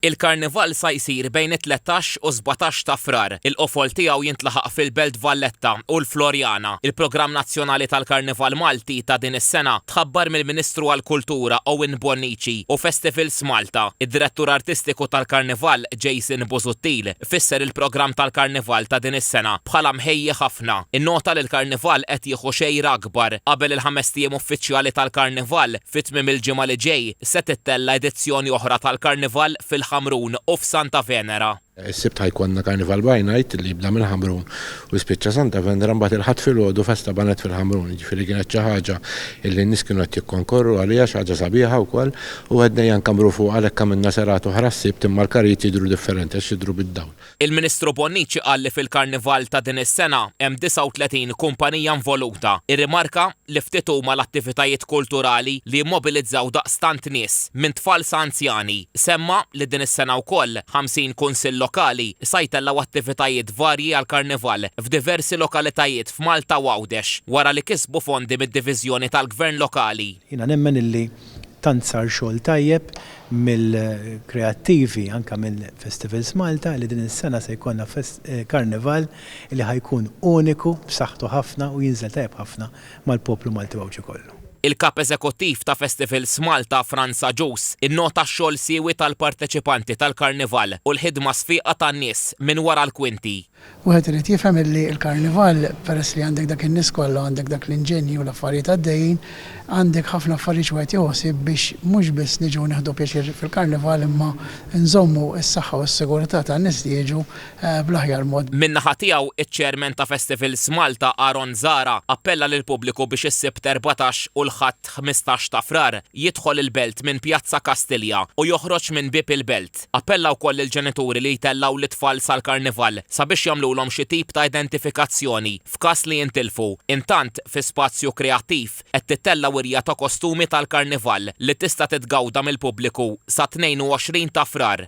Il-Karnival sa jsir bejn it-13 u 17 ta' Frar. Il-qofol tiegħu jintlaħaq fil-Belt Valletta u l-Floriana. Il-programm nazzjonali tal-Karnival Malti ta' din is-sena tħabbar mill-Ministru għall-Kultura Owen Bonnici u Festivals Malta. Id-Direttur Artistiku tal-Karnival Jason Busuttil fisser il-programm tal-Karnival ta' din is-sena bħala mħejji ħafna. Innota li l-Karnival qed jieħu xejra akbar qabel il-ħamest ijiem uffiċjali tal-Karnival fi tmiem il-ġimgħa li ġej se tittella' edizzjoni oħra tal-Karnival fil-Ħamrun u f'Santa Venera. Is-Sibt ħa jkollna Carnival by Night li jibda mill-Ħamrun u jispiċċa Santa Venera mbagħad il-Ħadd filgħodu festa baned fil-Ħamrun. Jiġifieri kienet xi ħaġa li n-nies kienu qed jikkonkorru għaliha, xi ħaġa sabiħa wkoll u għedna ejja nkammru fuqha għalhekk għamilna serata oħra s-Sibt imma l-karijiet jidhru differenti għax jidhru bid-dawl. Il-Ministru Bonnici qal li fil-Karnival ta' din is-sena hemm 39 kumpanija involuta. Irrimarka li ftit huma l-attivitajiet kulturali li jimmobilizzaw daqstant nies, minn tfal sa anzjani. Semma li din is-sena wkoll 50 kunsill lokali sa jtellgħu attivitajiet varji għall-Karnival f'diversi lokalitajiet f'Malta u Għawdex wara li kisbu fondi mid-Diviżjoni tal-Gvern Lokali. Jiena nemmen illi Tant sar xogħol tajjeb mill-kreattivi anke minn Festivals Malta li din is-sena se jkollna karnival li ħa jkun uniku, b'saħħtu ħafna u jinżel tajjeb ħafna mal-poplu Malti u Għawdxi kollu. Il-Kap Eżekuttiv ta' Festivals Malta Frans Agius innota x-xogħol siewi tal-parteċipanti tal-Karnival u l-ħidma sfiqa tan-nies minn wara l-kwinti. Wieħed irid jifhem illi l-karnival, peress li għandek dak in-nies kollha u għandek dak l-inġenji u l-affarijiet għaddejjin, għandek ħafna affarijiet x'wieħed jieħu ħsieb biex mhux biss niġu nieħdu pjaċir fil-karnival imma nżommu s-saħħa u s-sigurtà tan-nies li jiġu bl-aħjar mod. Min-naħa tiegħu, iċ-Chairman ta' Festivals Malta Aaron Zahra appella lill-pubbliku biex is-Sibt 14 u l-Ħadd 15 ta' Frar jidħol il-Belt minn Pjazza Kastilja u joħroġ minn Bieb il-Belt. Appella wkoll lill-ġenituri li jtellgħu lit-tfal sal-Karnival sabiex jagħmlulhom xi tip ta' identifikazzjoni f'każ li jintilfu. Intant, fi Spazju Kreattiv qed tittella' wirja ta' kostumi tal-Karnival li tista' titgawda mill-pubbliku sat-22 ta' Frar.